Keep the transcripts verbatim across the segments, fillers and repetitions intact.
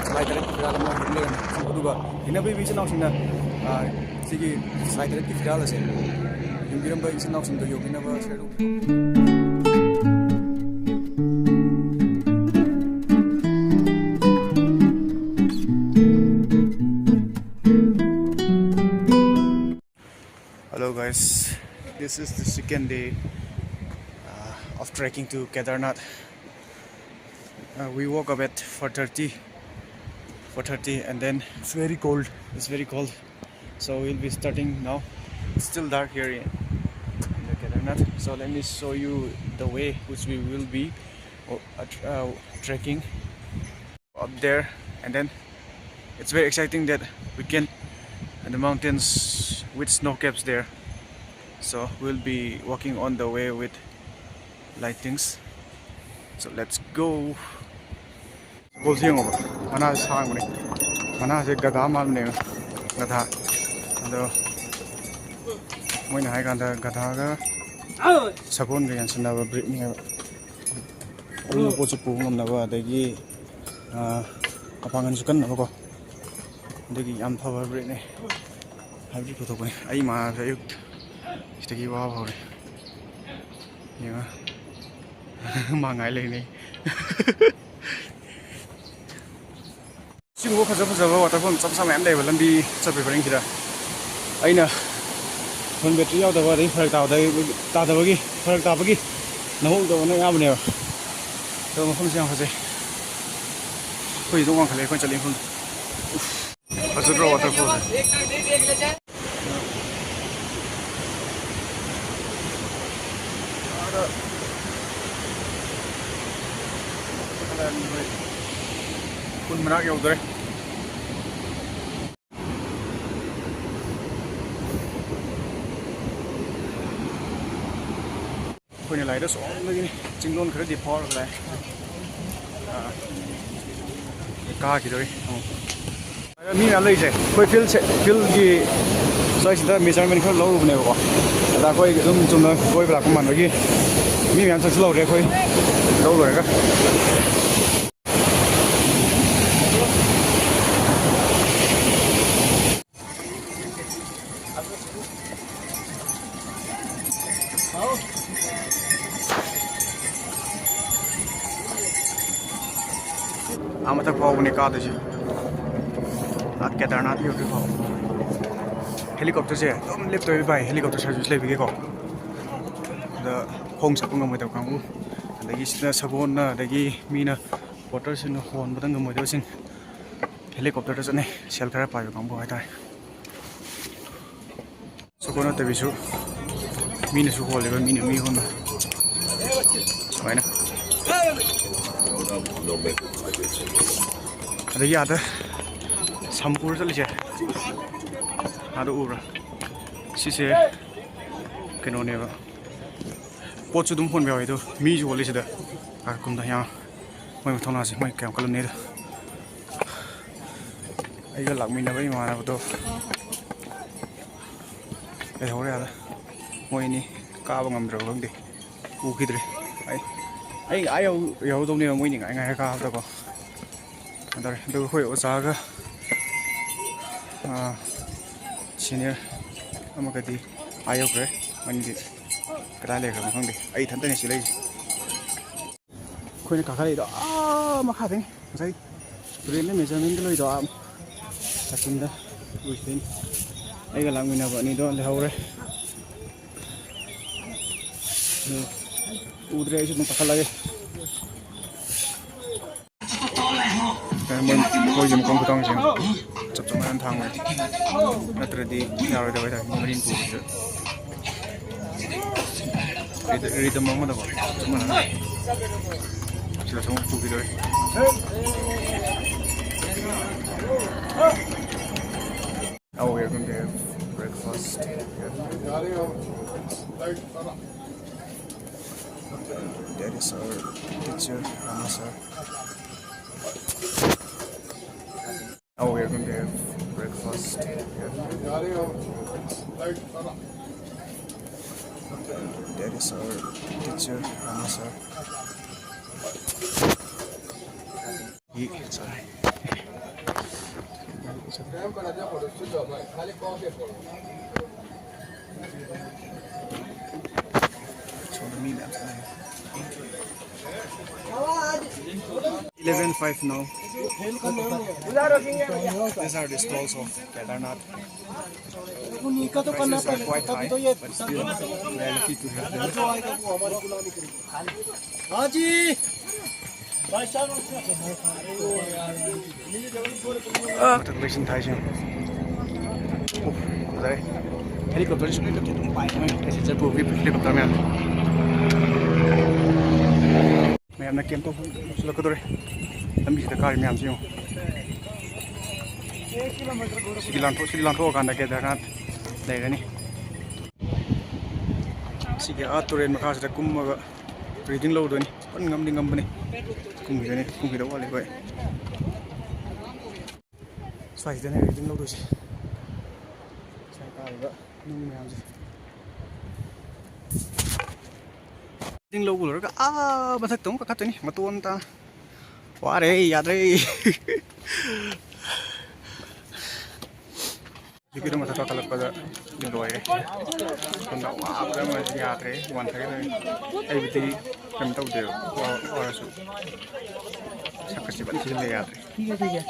ꯁꯂꯥꯏ ꯇꯔꯦꯠꯀꯤ ꯐꯤꯔꯥꯜ ꯑꯃ ꯌꯦꯡ ꯂꯩꯔꯝꯃꯦ꯫ ꯑꯗꯨꯒ ꯍꯩꯅꯕꯤꯕ ꯏꯆꯤꯟ ꯏꯅꯥꯎꯁꯤꯡꯅ, ꯑ, ꯁꯤꯒꯤ ꯁꯂꯥꯏ ꯇꯔꯦꯠꯀꯤ ꯐꯤꯔꯥꯜ ꯑꯁꯦ ꯌꯦꯡꯕꯤꯔꯝꯕ ꯏꯆꯤꯟ ꯏꯅꯥꯎꯁꯤꯡꯗꯣ ꯌꯣꯟꯕꯤꯅꯕ ꯁꯤꯌꯔ ꯇꯧꯕꯤꯌꯨ꯫ Hello guys, this is the second day uh, of trekking to Kedarnath. Uh, we woke up at four thirty, four thirty, and then it's very cold. It's very cold. So we'll be starting now. It's still dark here in, in the Kedarnath. So let me show you the way which we will be uh, tr- uh, trekking up there, and then it's very exciting that we can in the mountains with snow caps there. So we'll be walking on the way with lightings. So let's go. ꯁꯒꯣꯜꯁꯦ ꯌꯦꯡꯉꯣꯕ, ꯃꯅꯥꯁꯦ ꯁꯥꯡꯕꯅꯦ꯫ ꯃꯅꯥꯁꯦ ꯒꯙꯥ ꯃꯥꯟꯕꯅꯦꯕ, ꯒꯙꯥ꯫ ꯑꯗꯣ ꯃꯣꯏꯅ ꯍꯥꯏ ꯀꯥꯟꯗ ꯒꯙꯥꯒ ꯁꯒꯣꯜꯒ ꯌꯥꯟꯁꯤꯟꯅꯕ ꯕ꯭ꯔꯤꯠꯅꯦꯕ꯫ ꯑꯔꯨꯝꯕ ꯄꯣꯠꯁꯨ ꯄꯨꯕ ꯉꯝꯅꯕ, ꯑꯗꯒꯤ ꯑꯥ, ꯃꯄꯥꯡꯒꯜꯁꯨ ꯀꯟꯅꯕꯀꯣ꯫ ꯑꯗꯨꯒꯤ ꯌꯥꯝ ꯐꯕ ꯕ꯭ꯔꯤꯠꯅꯦ꯫ ꯍꯥꯏꯕ꯭ꯔꯤꯠ ꯄꯨꯊꯣꯛꯄꯅꯦ꯫ ꯑꯩ ꯃꯥꯁꯦ ꯑꯌꯨꯛ ꯁꯤꯗꯒꯤ ꯋꯥꯕ ꯍꯧꯔꯦ꯫ ꯌꯦꯡꯉꯣ꯫ ꯃꯥ ꯉꯥꯏ ꯂꯩꯅꯦ꯫ ꯁꯤꯒꯨꯝꯕ ꯐꯖ ꯐꯖꯕ ꯋꯥꯇꯔꯐꯣꯜ ꯃꯆꯥ ꯃꯆꯥ ꯃꯌꯥꯝ ꯂꯩꯕ ꯂꯝꯕꯤ ꯆꯠꯄꯒꯤ ꯄꯔꯤꯡꯁꯤꯗ꯫ ꯑꯩꯅ ꯐꯣꯟ ꯕꯦꯇ꯭ꯔꯤ ꯌꯥꯎꯗꯕ, ꯑꯗꯩ ꯐꯔꯛ ꯇꯥꯕꯗꯒꯤ, ꯇꯥꯗꯕꯒꯤ, ꯐꯔꯛ ꯇꯥꯕꯒꯤ ꯅꯝꯍꯧꯗꯕꯅ ꯑꯌꯥꯝꯕꯅꯦꯕ꯫ ꯑꯗꯣ ꯃꯐꯝꯁꯦ ꯌꯥꯝ ꯐꯖꯩ꯫ ꯑꯩꯈꯣꯏ ꯑꯗꯨꯝ ꯋꯥꯡꯈꯠꯂꯦ ꯑꯩꯈꯣꯏꯅ ꯆꯠꯂꯤ ꯃꯐꯝꯗꯣ꯫ ꯐꯖꯗ꯭ꯔꯣ ꯋꯥꯇꯔꯐꯣꯜꯁꯦ? ꯀꯨꯟ ꯃꯅꯥꯛ ꯌꯧꯗꯣꯔꯦ꯫ ꯑꯩꯈꯣꯏꯅ ꯂꯥꯏꯗ ꯁꯣꯝꯗꯒꯤꯅꯤ꯫ ꯆꯤꯡꯂꯣꯟ ꯈꯔꯗꯤ ꯐꯥꯎꯔꯒ ꯂꯥꯛꯑꯦ꯫ ꯑꯥ, ꯀꯥꯈꯤꯗꯣꯔꯦ ꯑꯃꯨꯛ꯫ ꯑꯗ ꯃꯤ ꯃꯌꯥꯝ ꯂꯩꯁꯦ ꯑꯩꯈꯣꯏ ꯐꯤꯜꯁꯦ, ꯐꯤꯜꯒꯤ ꯁ꯭ꯋꯥꯏꯁꯤꯗ ꯃꯦꯖꯔꯃꯦꯟ ꯈꯔ ꯂꯧꯔꯨꯕꯅꯦꯕꯀꯣ꯫ ꯑꯗ ꯑꯩꯈꯣꯏ ꯑꯗꯨꯝ ꯆꯨꯝꯅ ꯀꯣꯏꯕ ꯂꯥꯛꯄ ꯃꯥꯟꯕꯒꯤ ꯃꯤ ꯃꯌꯥꯝ ꯆꯪꯁꯤꯜꯍꯧꯔꯦ ꯑꯩꯈꯣꯏ ꯂꯧ ꯂꯣꯏꯔꯒ꯫ ꯑꯥ ꯃꯊꯛ ꯐꯥꯎꯕꯅꯦ ꯀꯥꯗꯣꯏꯁꯦ, ꯑꯥ ꯀꯦꯗꯥꯔꯅꯥꯊ ꯌꯧꯗ꯭ꯔꯤ ꯐꯥꯎ꯫ ꯍꯦꯂꯤꯀꯣꯞꯇꯔꯁꯦ ꯑꯗꯨꯝ ꯂꯦꯞꯇꯣꯏ ꯚꯥꯏ, ꯍꯦꯂꯤꯀꯣꯞꯇꯔ ꯁꯥꯔꯚꯤꯁ ꯂꯩꯕꯒꯤꯀꯣ꯫ ꯑꯗ ꯈꯣꯡ ꯆꯠꯄ ꯉꯝꯃꯣꯏꯗꯕ ꯀꯥꯡꯕꯨ, ꯑꯗꯒꯤ ꯁꯤꯗ ꯁꯒꯣꯜꯅ, ꯑꯗꯒꯤ ꯃꯤꯅ, ꯕꯣꯇꯔꯁꯤꯡꯅ ꯍꯣꯟꯕꯗ ꯉꯝꯃꯣꯏꯗꯕꯁꯤꯡ ꯍꯦꯂꯤꯀꯣꯞꯇꯔꯗ ꯆꯠꯅꯩ, ꯁꯦꯜ ꯈꯔ ꯄꯥꯏꯕ ꯀꯥꯡꯕꯨ ꯍꯥꯏꯇꯥꯔꯦ꯫ ꯁꯒꯣꯜ ꯅꯠꯇꯕꯤꯁꯨ ꯃꯤꯅꯁꯨ ꯍꯣꯜꯂꯦꯕ, ꯃꯤꯅ ꯃꯤ ꯍꯣꯟꯕ ꯁꯨꯃꯥꯏꯅ꯫ ꯑꯗꯒꯤ ꯑꯥꯗ ꯁꯝꯄꯨꯔ ꯆꯠꯂꯤꯁꯦ, ꯑꯥꯗ ꯎꯕ꯭ꯔꯥ? ꯁꯤꯁꯦ ꯀꯩꯅꯣꯅꯦꯕ, ꯄꯣꯠꯁꯨ ꯑꯗꯨꯝ ꯍꯣꯟꯕ ꯌꯥꯎꯋꯦ ꯑꯗꯣ, ꯃꯤꯁꯨ ꯍꯣꯜꯂꯤ ꯁꯤꯗ꯫ ꯉꯥꯏꯈꯣ, ꯀꯨꯝꯗ ꯌꯥꯝ ꯃꯣꯏ ꯃꯊꯧꯅꯥꯁꯦ ꯃꯣꯏ ꯀꯌꯥꯝ ꯀꯜꯂꯝꯅꯤꯗꯣ꯫ ꯑꯩꯒ ꯂꯥꯛꯃꯤꯟꯅꯕ ꯏꯃꯥꯟꯅꯕꯗꯣ ꯂꯩꯍꯧꯔꯦ ꯑꯥꯗ꯫ ꯃꯣꯏ ꯑꯅꯤ ꯀꯥꯕ ꯉꯝꯗ꯭ꯔꯕ ꯈꯪꯗꯦ, ꯎꯈꯤꯗ꯭ꯔꯦ꯫ ꯑꯩ, ꯑꯩ ꯑꯥ ꯌꯧ-, ꯌꯧꯍꯧꯗꯧꯅꯦꯕ, ꯃꯣꯏꯅꯤ ꯉꯥꯏ ꯉꯥꯏꯔ ꯀꯥꯕꯗꯀꯣ꯫ ꯀꯩꯅꯣ ꯇꯧꯔꯦ꯫ ꯑꯗꯨꯒ ꯑꯩꯈꯣꯏ ꯑꯣꯖꯥꯒ, ꯑꯥ, ꯁꯤꯅꯤꯌꯔ ꯑꯃꯒꯗꯤ ꯑꯥ ꯌꯧꯈ꯭ꯔꯦ꯫ ꯃꯣꯏꯅꯤꯗꯤ ꯀꯗꯥꯏ ꯂꯩꯈ꯭ꯔꯕꯅꯣ ꯈꯪꯗꯦ꯫ ꯑꯩ ꯏꯊꯟꯇꯅꯤ ꯁꯤ ꯂꯩꯔꯤꯁꯦ꯫ ꯑꯩꯈꯣꯏꯅ ꯀꯥꯈꯠꯂꯛꯏꯗꯣ ꯑꯥ ꯃꯈꯥꯗꯩꯅꯤ꯫ ꯉꯁꯥꯏ ꯇꯨꯔꯦꯜꯗ ꯃꯦꯖꯔꯃꯦꯟꯒ ꯂꯣꯏꯗꯣ ꯑꯥ ꯀꯥꯆꯤꯟꯗ ꯎꯏꯗꯣꯏꯅꯤ꯫ ꯑꯩꯒ ꯂꯥꯛꯃꯤꯟꯅꯕ ꯑꯅꯤꯗꯣ ꯂꯩꯍꯧꯔꯦ꯫ ꯎꯗ꯭ꯔꯦ, ꯑꯩꯁꯨ ꯑꯗꯨꯝ ꯀꯥꯈꯠꯂꯒꯦ꯫ ꯃꯣꯏ, ꯃꯣꯏꯒꯤ ꯃꯈꯣꯡ ꯈꯨꯊꯥꯡꯁꯦ ꯆꯞ ꯆꯞ ꯃꯥꯟꯅ ꯊꯥꯡꯕꯅꯤ, ꯅꯠꯇ꯭ꯔꯗꯤ ꯌꯥꯔꯣꯏꯗꯕ ꯍꯥꯏꯇꯥꯔꯦ꯫ ꯃꯣꯏ ꯃꯔꯤꯟ ꯄꯨꯕꯁꯤꯗ ꯔꯤꯗ-, ꯔꯤꯗꯝ ꯑꯃꯗꯀꯣ ꯆꯞ ꯃꯥꯟꯅꯅ ꯁꯤꯗꯁꯨ ꯑꯃꯨꯛ ꯄꯨꯈꯤꯗꯣꯔꯦ꯫ Oh, we are going to have breakfast. That is our teacher, Rana sir. Oh, we are going to have breakfast. That is our teacher, Rana sir. He, sorry. ꯁꯣꯝꯗ ꯃꯤ ꯃꯌꯥꯝ ꯆꯠꯅꯔꯤ꯫ Eleven five now. These are the stalls of Kedarnath. Prices are quite high, but still, we are lucky to have them. हाँ जी। ꯃꯊꯛ ꯂꯩꯁꯤꯟ ꯊꯥꯏꯁꯦ꯫ ꯑꯣ, ꯐꯖꯔꯦ꯫ Helicopter ꯁꯨꯡꯂꯦꯞ ꯂꯦꯞꯇꯦ, ꯑꯗꯨꯝ ꯄꯥꯏ ꯃꯣꯏ꯫ ꯑꯁꯤ ꯆꯠꯄꯒꯤ helicopter ꯃꯌꯥꯝꯁꯦ꯫ ꯃꯌꯥꯝꯅ camp ꯇꯧꯐꯝ ꯌꯧꯁꯤꯜꯂꯛꯀꯗꯧꯔꯦ꯫ ꯂꯝꯕꯤꯁꯤꯗ ꯀꯥꯔꯤ ꯃꯌꯥꯝꯁꯦ ꯌꯦꯡꯉꯨ꯫ ꯁꯤꯒꯤ ꯂꯥꯟꯊꯣꯛ-, ꯁꯤꯒꯤ ꯂꯥꯟꯊꯣꯛꯑꯀꯥꯟꯗ ꯀꯦꯗꯔꯅꯥꯊ ꯂꯩꯔꯅꯤ꯫ ꯁꯤꯒꯤ ꯑꯥ ꯇꯨꯔꯦꯜ ꯃꯈꯥꯁꯤꯗ ꯀꯨꯝꯃꯒ reading ꯂꯧꯗꯣꯏꯅꯤ꯫ ꯐꯟ ꯉꯝꯗꯤ ꯉꯝꯕꯅꯤ꯫ ꯀꯨꯝꯈꯤꯗꯣꯏꯅꯤ, ꯀꯨꯝꯈꯤꯗꯧ ꯋꯥꯠꯂꯤ ꯑꯩꯈꯣꯏ꯫ ꯁ꯭ꯋꯥꯏꯁꯤꯗꯅꯦ reading ꯂꯧꯗꯣꯏꯁꯦ꯫ ꯁ꯭ꯋꯥꯏ ꯇꯥꯔꯤꯕ ꯅꯨꯡ ꯃꯌꯥꯝꯁꯦ꯫ Reading ꯂꯧꯕ ꯂꯣꯏꯔꯒ ꯑꯥ ꯃꯊꯛꯇ ꯑꯃꯨꯛ ꯀꯥꯈꯠꯇꯣꯏꯅꯤ, ꯃꯇꯣꯟ ꯇꯥꯅ꯫ ꯋꯥꯔꯦ, ꯌꯥꯗ꯭ꯔꯦ꯫ ꯍꯧꯖꯤꯛꯀꯤꯗꯣ ꯃꯊꯛ ꯀꯥꯈꯠꯂꯛꯄꯗ ꯂꯣꯏꯔꯦ꯫ ꯁꯣꯝꯗ ꯋꯥꯕꯗ ꯑꯃ ꯌꯥꯗ꯭ꯔꯦ, ꯋꯥꯟꯊꯒꯦ ꯇꯧꯔꯦ꯫ ꯑꯩꯕꯨꯗꯤ ꯀꯩꯝ ꯇꯧꯗꯦꯕ, ꯋꯥ-, ꯋꯥꯔꯁꯨ꯫ ꯁꯛꯀꯁꯤ ꯐꯖꯅ ꯊꯤꯖꯤꯜꯂꯦ, ꯌꯥꯗ꯭ꯔꯦ꯫ ठीक है, ठीक है।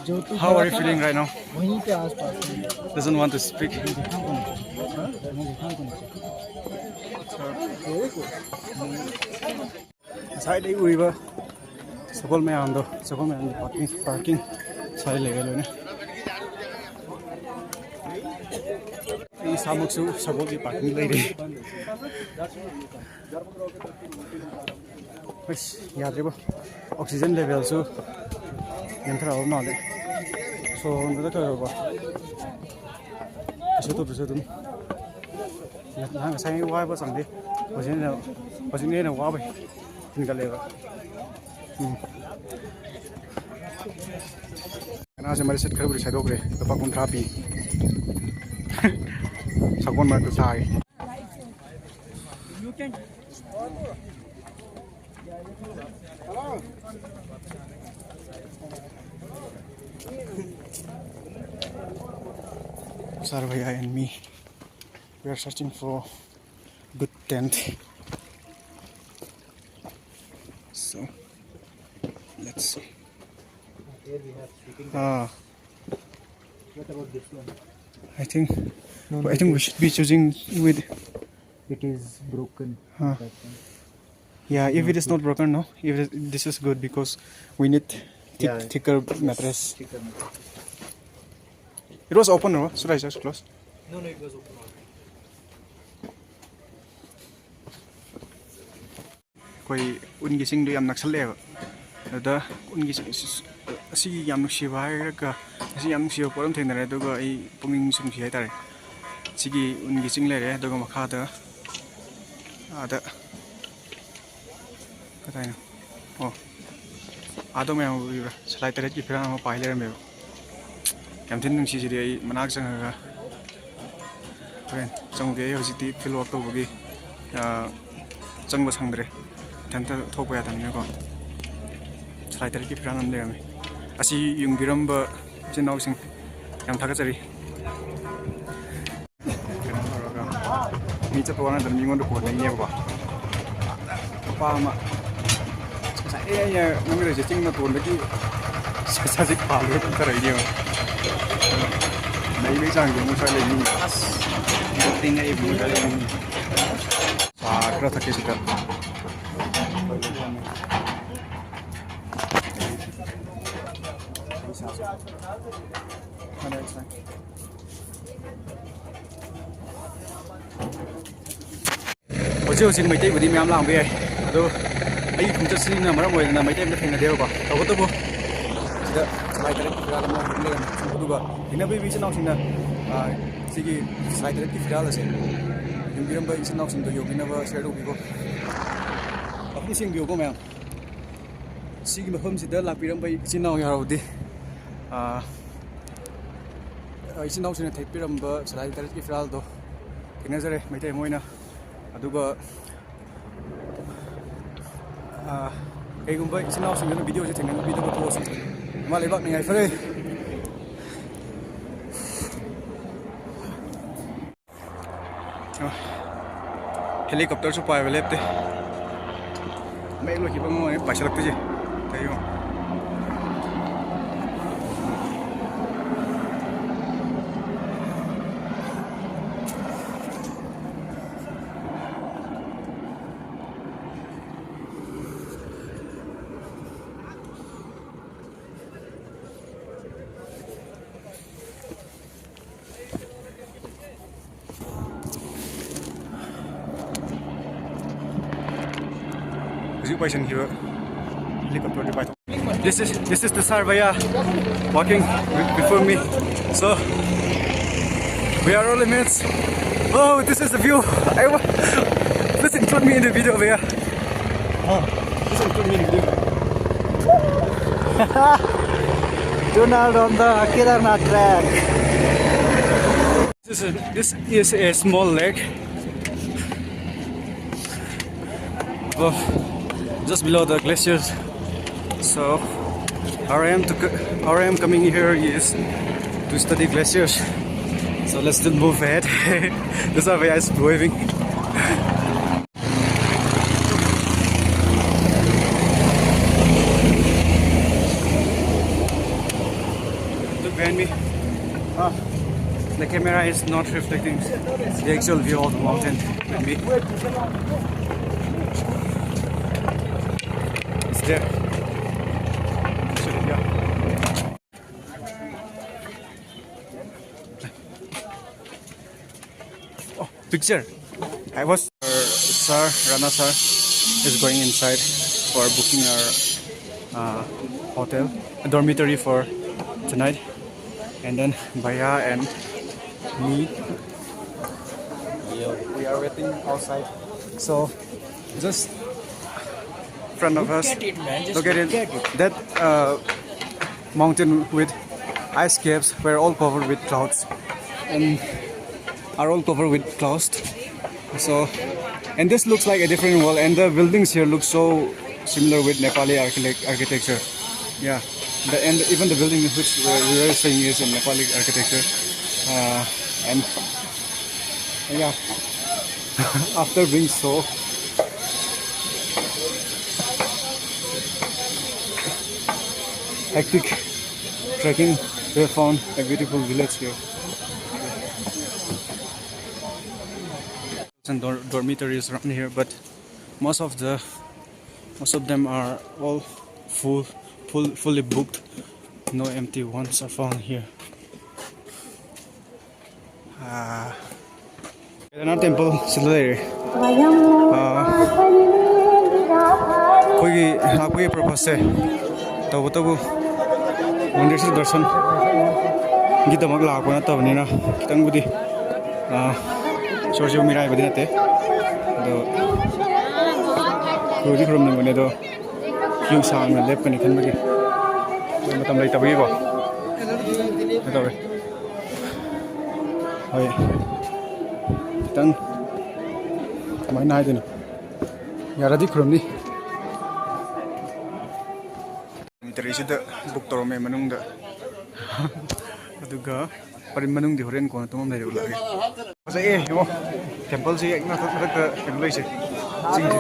जो तू How are you feeling right now? वहीं पे आसपास में। Doesn't want to speak. हाँ? मैं दिखाऊँ तुमको। ꯉꯁꯥꯏꯗꯒꯤ ꯎꯔꯤꯕ ꯁꯒꯣꯜ ꯃꯌꯥꯝꯗꯣ, ꯁꯒꯣꯜ ꯃꯌꯥꯝꯒꯤ parking, parking ꯁ꯭ꯋꯥꯏꯗ ꯂꯩꯔꯦ ꯂꯣꯏꯅ꯫ ꯑꯩ ꯏꯁꯥꯃꯛꯁꯨ ꯁꯒꯣꯜꯒꯤ parking ꯂꯩꯔꯦ꯫ ꯑꯁ, ꯌꯥꯗ꯭ꯔꯦꯕꯣ, oxygen levelꯁꯨ ꯅꯦꯝꯊꯔꯛꯑꯕ ꯃꯥꯜꯂꯦ꯫ ꯁꯣꯔ ꯍꯣꯟꯕꯗ ꯀꯩꯗꯧꯕ ꯀꯩꯁꯨ ꯇꯧꯗ꯭ꯔꯁꯨ ꯑꯗꯨꯝ ꯅꯍꯥꯟ ꯉꯁꯥꯏ ꯋꯥꯕ ꯆꯪꯗꯦ꯫ ꯍꯧꯖꯤꯛꯅ, ꯍꯧꯖꯤꯛꯅ ꯍꯦꯟꯅ ꯋꯥꯕ ꯍꯦꯟꯒꯠꯂꯦꯕ꯫ ꯎꯝ꯫ ꯀꯅꯥꯁꯦ ꯃꯔꯤ ꯁꯦꯠ ꯈꯔꯕꯨꯗꯤ ꯁꯥꯏꯗꯣꯛꯈ꯭ꯔꯦ꯫ ꯂꯨꯄꯥ ꯀꯨꯟꯊ꯭ꯔꯥ ꯄꯤ꯫ ꯁꯒꯣꯜ ꯃꯔꯛꯇ ꯁꯥꯔꯤ꯫ Sir, bhaiya and me, we are searching for good tent. Let's see. Here we have sleeping bag. Ah. What about this one? I think, no, I think we should be choosing with. It is broken. Ah. Yeah, if it is not broken, no, if it, this is good because we need thick, yeah, thicker mattress. Thicker mattress. It was open, no? Should I just close? No, no, it was open. ꯑꯩꯈꯣꯏ ꯎꯟꯒꯤ ꯆꯤꯡꯗꯣ ꯌꯥꯝ ꯅꯛꯁꯜꯂꯛꯑꯦꯕ꯫ ꯑꯗꯨꯗ ꯎꯟꯒꯤ ꯆꯤꯡ ꯑꯁꯤꯒꯤ ꯌꯥꯝ ꯅꯨꯡꯁꯤꯕ ꯍꯥꯏꯔꯒ, ꯑꯁꯤ ꯌꯥꯝ ꯅꯨꯡꯁꯤꯕ ꯄꯣꯠ ꯑꯃ ꯊꯦꯡꯅꯔꯦ꯫ ꯑꯗꯨꯒ ꯑꯩ ꯄꯨꯛꯅꯤꯡ ꯁꯨꯝ ꯅꯨꯡꯁꯤ ꯍꯥꯏꯇꯥꯔꯦ꯫ ꯁꯤꯒꯤ ꯎꯟꯒꯤ ꯆꯤꯡ ꯂꯩꯔꯦ꯫ ꯑꯗꯨꯒ ꯃꯈꯥꯗ ꯑꯥꯗ ꯀꯗꯥꯏꯅꯣ? ꯑꯣ, ꯑꯥꯗꯣ ꯃꯌꯥꯝ ꯎꯕꯤꯕ꯭ꯔꯥ? ꯁꯂꯥꯏ ꯇꯔꯦꯠꯀꯤ ꯐꯤꯔꯥꯜ ꯑꯃ ꯄꯥꯏ ꯂꯩꯔꯝꯃꯦꯕ꯫ ꯌꯥꯝ ꯊꯤꯅ ꯅꯨꯡꯁꯤꯁꯤꯗꯤ꯫ ꯑꯩ ꯃꯅꯥꯛ ꯆꯪꯉꯒ ꯍꯣꯔꯦꯟ ꯆꯪꯉꯨꯒꯦ꯫ ꯑꯩ ꯍꯧꯖꯤꯛꯇꯤ field work ꯇꯧꯕꯒꯤ, ꯑ, ꯆꯪꯕ ꯁꯪꯗ꯭ꯔꯦ꯫ ꯏꯊꯟꯇ ꯊꯣꯛꯄ ꯌꯥꯗꯕꯅꯤꯅꯀꯣ꯫ ꯁꯂꯥꯏ ꯇꯔꯦꯠꯀꯤ ꯐꯤꯔꯥꯜ ꯑꯃ ꯂꯩꯔꯝꯃꯦ꯫ ꯑꯁꯤ ꯌꯨꯡꯕꯤꯔꯝꯕ ꯏꯆꯤꯟ ꯏꯅꯥꯎꯁꯤꯡ ꯌꯥꯝ ꯊꯥꯒꯠꯆꯔꯤ꯫ ꯀꯩꯅꯣ ꯇꯧꯔꯒ ꯃꯤ ꯆꯠꯄ ꯋꯥꯅꯗꯅ ꯃꯤꯉꯣꯟꯗ ꯀꯣꯟꯅꯩꯅꯦꯕꯀꯣ꯫ ꯅꯨꯄꯥ ꯑꯃ ꯉꯁꯥꯏ ꯑꯩꯅ ꯅꯝꯃꯤꯔꯣꯏꯁꯦ ꯆꯤꯡ ꯃꯇꯣꯟꯗꯒꯤ ꯁꯖꯤꯛ ꯐꯥꯜꯂꯒ ꯀꯨꯝꯊꯔꯛꯏꯅꯦꯕ꯫ ꯅꯩꯕꯩ ꯆꯥꯡꯁꯦ ꯃꯣꯏ ꯁ꯭ꯋꯥꯏ ꯂꯩ ꯃꯤ꯫ ꯑꯁ, ꯅꯣꯛꯅꯤꯡꯉꯦ ꯑꯩꯕꯨ ꯃꯣꯏ ꯁ꯭ꯋꯥꯏ ꯂꯩ ꯃꯤ꯫ ꯆꯥ ꯈꯔ ꯊꯛꯀꯦ ꯁꯤꯗ꯫ ꯍꯧꯖꯤꯛ ꯍꯧꯖꯤꯛ ꯃꯩꯇꯩꯕꯨꯗꯤ ꯃꯌꯥꯝ ꯂꯥꯡꯕ ꯌꯥꯏ, ꯑꯗꯣ ꯑꯩꯒꯤ ꯈꯣꯡꯆꯠꯁꯤꯅ ꯃꯔꯝ ꯑꯣꯏꯗꯅ ꯃꯩꯇꯩ ꯑꯝꯇ ꯊꯦꯡꯅꯗꯦꯕꯀꯣ꯫ ꯇꯧꯕꯇꯕꯨ ꯁꯤꯗ ꯁꯂꯥꯏ ꯇꯔꯦꯠꯀꯤ ꯐꯤꯔꯥꯜ ꯑꯃ ꯂꯩꯔꯝꯃꯦ꯫ ꯑꯗꯨꯒ ꯊꯦꯡꯅꯕꯤꯕ ꯏꯆꯤꯟ ꯏꯅꯥꯎꯁꯤꯡꯅ, ꯑ, ꯁꯤꯒꯤ ꯁꯂꯥꯏ ꯇꯔꯦꯠꯀꯤ ꯐꯤꯔꯥꯜ ꯑꯁꯦ ꯌꯦꯡꯕꯤꯔꯝꯕ ꯏꯆꯤꯟ ꯏꯅꯥꯎꯁꯤꯡꯗꯣ ꯌꯧꯕꯤꯅꯕ share ꯇꯧꯕꯤꯀꯣ꯫ ꯃꯐꯝꯁꯤ ꯌꯦꯡꯕꯤꯌꯨꯀꯣ ꯃꯌꯥꯝ꯫ ꯁꯤꯒꯤ ꯃꯐꯝꯁꯤꯗ ꯂꯥꯛꯄꯤꯔꯝꯕ ꯏꯆꯤꯟ ꯏꯅꯥꯎ ꯌꯥꯎꯔꯕꯗꯤ, ꯑ, ꯏꯆꯤꯟ ꯏꯅꯥꯎꯁꯤꯡꯅ ꯊꯦꯠꯄꯤꯔꯝꯕ ꯁꯂꯥꯏ ꯇꯔꯦꯠꯀꯤ ꯐꯤꯔꯥꯜꯗꯣ ꯊꯦꯡꯅꯖꯔꯦ ꯃꯩꯇꯩ ꯑꯃ ꯑꯣꯏꯅ꯫ ꯑꯗꯨꯒ, ꯑ, ꯀꯩꯒꯨꯝꯕ ꯏꯆꯤꯟ ꯏꯅꯥꯎꯁꯤꯡꯗꯨꯅ video ꯁꯦ ꯊꯦꯡꯅꯕꯤꯗꯕ ꯊꯣꯛꯑꯁꯨ ꯏꯃꯥ ꯂꯩꯕꯥꯛꯅ ꯌꯥꯏꯐꯔꯦ꯫ ꯑ, helicopter ꯁꯨ ꯄꯥꯏꯕ ꯂꯦꯞꯇꯦ꯫ ꯃꯩ ꯂꯣꯏꯈꯤꯕ ꯑꯃ ꯑꯣꯏꯅ ꯄꯥꯏꯁꯤꯜꯂꯛꯇꯣꯏꯁꯦ꯫ Thank you. ꯍꯧꯖꯤꯛ ꯄꯥꯏꯁꯟꯈꯤꯕ helicopter D ꯄꯥꯏꯊꯣꯛ꯫ This is, this is the Sarbaya walking be- before me. So we are all amazed. Oh, this is the view. I wa- Please include me in the video, भैया. Oh, please include me in the video. Donald on the Kedarnath track. This is a, this is a small lake above, just below the glaciers. So, R I M to co- R I M coming here is to study glaciers. So let's still move ahead. This is why I is waving. Look behind me. Ah, the camera is not reflecting the actual view of the mountain with me. It's there. Yeah. Oh, picture. I was. Sir, Rana sir is going inside for booking our uh, hotel, a dormitory for tonight. And then Bhaiya and me, we are waiting outside. So, just front of us, look at it. That uh, mountain with ice caps were all covered with clouds and are all covered with clouds. So, and this looks like a different world, and the buildings here look so similar with Nepali architect- architecture. Yeah, the, and even the building which we we were staying is in Nepali architecture. Uh, and yeah, after being so Hectic trekking, we found a beautiful village here. And dor- dormitories around here, but most of the most of them are all full, full, fully booked. No empty ones are found here. Ah, Kedarnath temple ꯁꯤꯗ ꯂꯩꯔꯦ꯫ ꯑꯥ, ꯑꯩꯈꯣꯏꯒꯤ ꯂꯥꯛꯄꯒꯤ purpose ꯁꯦ ꯇꯧꯕꯇꯕꯨ ꯃꯟꯗꯤꯔꯁꯤꯗ ꯗꯔꯁꯟꯒꯤꯗꯃꯛ ꯂꯥꯛꯄ ꯅꯠꯇꯕꯅꯤꯅ ꯈꯤꯇꯪꯕꯨꯗꯤ, ꯑꯥ, ꯏꯁꯣꯔꯁꯤꯕꯨ ꯃꯤꯔꯥꯏꯕꯗꯤ ꯅꯠꯇꯦ꯫ ꯑꯗꯣ ꯈꯨꯔꯨꯝꯗꯤ ꯈꯨꯔꯨꯝꯅꯤꯡꯕꯅꯦ, ꯑꯗꯣ ꯀ꯭ꯌꯨ ꯁꯥꯡꯅ ꯂꯦꯞꯀꯅꯤ ꯈꯟꯕꯒꯤ ꯑꯩꯈꯣꯏ ꯃꯇꯝ ꯂꯩꯇꯕꯒꯤꯀꯣ ꯀꯩꯅꯣ ꯇꯧꯋꯦ꯫ ꯍꯣꯏ, ꯈꯤꯇꯪ, ꯀꯃꯥꯏꯅ ꯍꯥꯏꯗꯣꯏꯅꯣ, ꯌꯥꯔꯗꯤ ꯈꯨꯔꯨꯝꯅꯤ꯫ ꯃꯤꯇꯔꯤꯁꯤꯗ ꯕꯨꯛ ꯇꯧꯔꯝꯃꯦ ꯃꯅꯨꯡꯗ꯫ ꯑꯗꯨꯒ ꯍꯣꯔꯦꯟ ꯃꯅꯨꯡꯗꯤ ꯍꯣꯔꯦꯟ ꯀꯣꯟꯅ ꯇꯨꯝꯃꯝꯗꯥꯏꯗ ꯎꯠꯂꯛꯑꯒꯦ꯫ ꯐꯖꯩꯌꯦ, ꯌꯦꯡꯉꯣ, ꯇꯦꯝꯄꯜꯁꯦ ꯍꯦꯛ ꯃꯊꯛ, ꯃꯊꯛꯇ ꯀꯩꯅꯣ ꯂꯩꯁꯦ, ꯆꯤꯡꯁꯦ꯫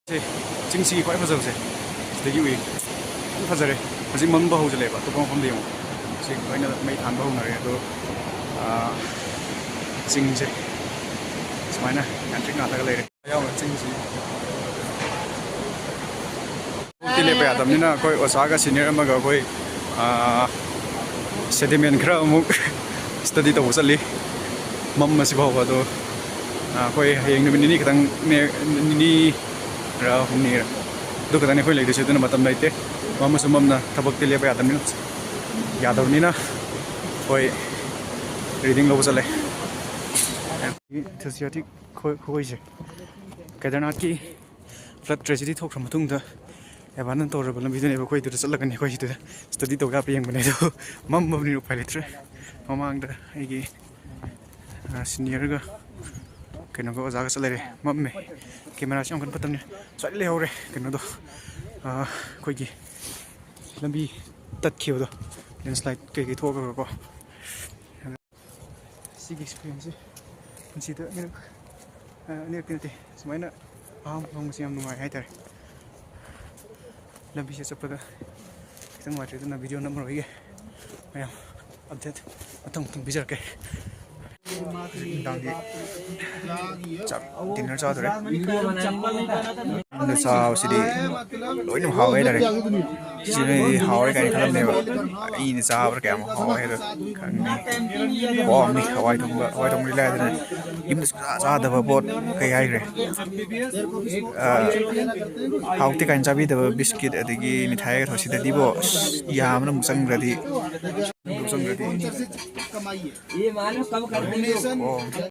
ꯁꯦ, ꯆꯤꯡꯁꯤꯒꯤ ꯈ꯭ꯋꯥꯏ ꯐꯖꯕꯁꯦ ꯁꯤꯗꯒꯤ ꯎꯏ꯫ ꯌꯥꯝ ꯐꯖꯔꯦ꯫ ꯍꯧꯖꯤꯛ ꯃꯝꯕ ꯍꯧꯖꯤꯜꯂꯛꯑꯦꯕ, ꯑꯇꯣꯞꯄ ꯃꯐꯝꯗ ꯌꯦꯡꯉꯣ꯫ ꯁꯤ ꯂꯣꯏꯅ ꯃꯩ ꯊꯥꯟꯕ ꯍꯧꯅꯔꯦ꯫ ꯑꯗꯣ, ꯑꯥ, ꯆꯤꯡꯁꯦ ꯁꯨꯃꯥꯏꯅ ꯌꯥꯟꯇ꯭ꯔꯤꯛ ꯉꯥꯜꯂꯒ ꯂꯩꯔꯦ꯫ ꯑꯌꯥꯝꯕ ꯆꯤꯡꯁꯤ ꯊꯕꯛꯇꯤ ꯂꯦꯞꯄ ꯌꯥꯗꯕꯅꯤꯅ ꯑꯩꯈꯣꯏ ꯑꯣꯖꯥꯒ senior ꯑꯃꯒ ꯑꯩꯈꯣꯏ, ꯑꯥ, sediment ꯈꯔ ꯑꯃꯨꯛ study ꯇꯧꯕ ꯆꯠꯂꯤ꯫ ꯃꯝꯃꯁꯤ ꯐꯥꯎꯕ꯫ ꯑꯗꯣ, ꯑꯥ, ꯑꯩꯈꯣꯏ ꯍꯌꯦꯡ ꯅꯨꯃꯤꯠ ꯅꯤꯅꯤ ꯈꯛꯇꯪꯅꯦ, ꯅꯤꯅꯤꯔ ꯍꯨꯝꯅꯤꯔ ꯑꯗꯨ ꯈꯛꯇꯅꯤ ꯑꯩꯈꯣꯏ ꯂꯩꯗꯣꯏꯁꯦ꯫ ꯑꯗꯨꯅ ꯃꯇꯝ ꯂꯩꯇꯦ꯫ ꯃꯝꯃꯁꯨ ꯃꯝꯅ ꯊꯕꯛꯇꯤ ꯂꯦꯞꯄ ꯌꯥꯗꯕꯅꯤꯅ, ꯌꯥꯗꯕꯅꯤꯅ ꯑꯩꯈꯣꯏ reading ꯂꯧꯕ ꯆꯠꯂꯦ꯫ Enthusiastic ꯈꯣꯏ-, ꯈꯣꯏꯁꯦ ꯀꯦꯗꯔꯅꯥꯊꯀꯤ flood tragedy ꯊꯣꯛꯈ꯭ꯔ ꯃꯇꯨꯡꯗ abandon ꯇꯧꯔꯕ ꯂꯝꯕꯤꯗꯨꯅꯦꯕ꯫ ꯑꯩꯈꯣꯏ ꯑꯗꯨꯗ ꯆꯠꯂꯒꯅꯤ, ꯑꯩꯈꯣꯏ ꯑꯗꯨꯗ study ꯇꯧꯒꯦ ꯍꯥꯏꯕ ꯌꯦꯡꯕꯅꯦ꯫ ꯑꯗꯣ ꯃꯝꯃꯕꯅꯤꯅ ꯎꯄꯥꯏ ꯂꯩꯇ꯭ꯔꯦ꯫ ꯃꯃꯥꯡꯗ ꯑꯩꯒꯤ, ꯑ, seniorꯒ ꯀꯩꯅꯣꯒ ꯑꯣꯖꯥꯒ ꯆꯠꯂꯔꯦ꯫ ꯃꯝꯃꯦ, cameraꯁꯦ ꯌꯥꯝ ꯀꯟꯅ ꯐꯠꯇꯕꯅꯤꯅ ꯁ꯭ꯋꯥꯏꯗ ꯂꯩꯍꯧꯔꯦ꯫ ꯀꯩꯅꯣꯗꯣ, ꯑ, ꯑꯩꯈꯣꯏꯒꯤ ꯂꯝꯕꯤ ꯇꯠꯈꯤꯕꯗꯣ, landslide ꯀꯩꯀꯩ ꯊꯣꯛꯑꯒꯀꯣ꯫ ꯁꯤꯒꯤ experienceꯁꯦ ꯄꯨꯟꯁꯤꯗ ꯑꯅꯤꯔꯛ, ꯑ, ꯑꯅꯤꯔꯛꯇꯤ ꯅꯠꯇꯦ, ꯁꯨꯃꯥꯏꯅ ꯑꯍꯥꯟꯕ ꯐꯪꯕꯁꯦ ꯌꯥꯝ ꯅꯨꯡꯉꯥꯏ ꯍꯥꯏꯇꯥꯔꯦ꯫ ꯂꯝꯕꯤꯁꯦ ꯆꯠꯄꯗ ꯈꯤꯇꯪ ꯅꯨꯡꯉꯥꯏꯇ꯭ꯔꯦ, ꯑꯗꯨꯅ ꯚꯤꯗꯤꯑꯣ ꯅꯝꯃꯔꯣꯏꯒꯦ꯫ ꯃꯌꯥꯝ ꯑꯞꯗꯦꯠ ꯃꯊꯪ ꯃꯊꯪ ꯄꯤꯖꯔꯛꯀꯦ꯫ ꯍꯧꯖꯤꯛ ꯅꯨꯡꯗꯥꯡꯒꯤ ꯆꯥꯛ, ꯗꯤꯟꯅꯔ ꯆꯥꯗꯣꯔꯦ꯫ ꯌꯨꯝꯗ ꯆꯥꯕꯁꯤꯗꯤ ꯂꯣꯏꯅ ꯍꯥꯎꯋꯦ ꯍꯥꯏꯇꯥꯔꯦ꯫ ꯁꯤꯅꯗꯤ ꯍꯥꯎꯔꯦ ꯀꯥꯏꯅ ꯈꯜꯂꯝꯅꯦꯕ꯫ ꯑꯩꯅ ꯆꯥꯕꯗ ꯀꯌꯥꯝ ꯍꯥꯎꯋꯦ ꯍꯥꯏꯗꯣ ꯈꯪꯉꯦ꯫ ꯍꯥꯎꯕꯅꯤ ꯍꯋꯥꯏ ꯊꯣꯡꯕ꯫ ꯍꯋꯥꯏ ꯊꯣꯡꯕꯗꯤ ꯂꯥꯏꯗꯅ ꯌꯨꯝꯗ ꯁꯨꯡꯆꯥ ꯆꯥꯗꯕ ꯄꯣꯠ ꯀꯩ ꯍꯥꯏꯈ꯭ꯔꯦ? ꯑ, ꯍꯥꯎꯇꯦ ꯀꯥꯏꯅ ꯆꯥꯕꯤꯗꯕ ꯕꯤꯁꯀꯤꯠ ꯑꯗꯒꯤ ꯃꯤꯊꯥꯏꯒ ꯇꯧꯔ ꯁꯤꯗꯗꯤꯕꯣ, ꯑꯁ, ꯌꯥꯝꯕꯅ ꯑꯃꯨꯛ ꯆꯪꯈ꯭ꯔꯗꯤ, ꯑꯃꯨꯛ ꯆꯪꯈ꯭ꯔꯗꯤ꯫ ꯑꯣ꯫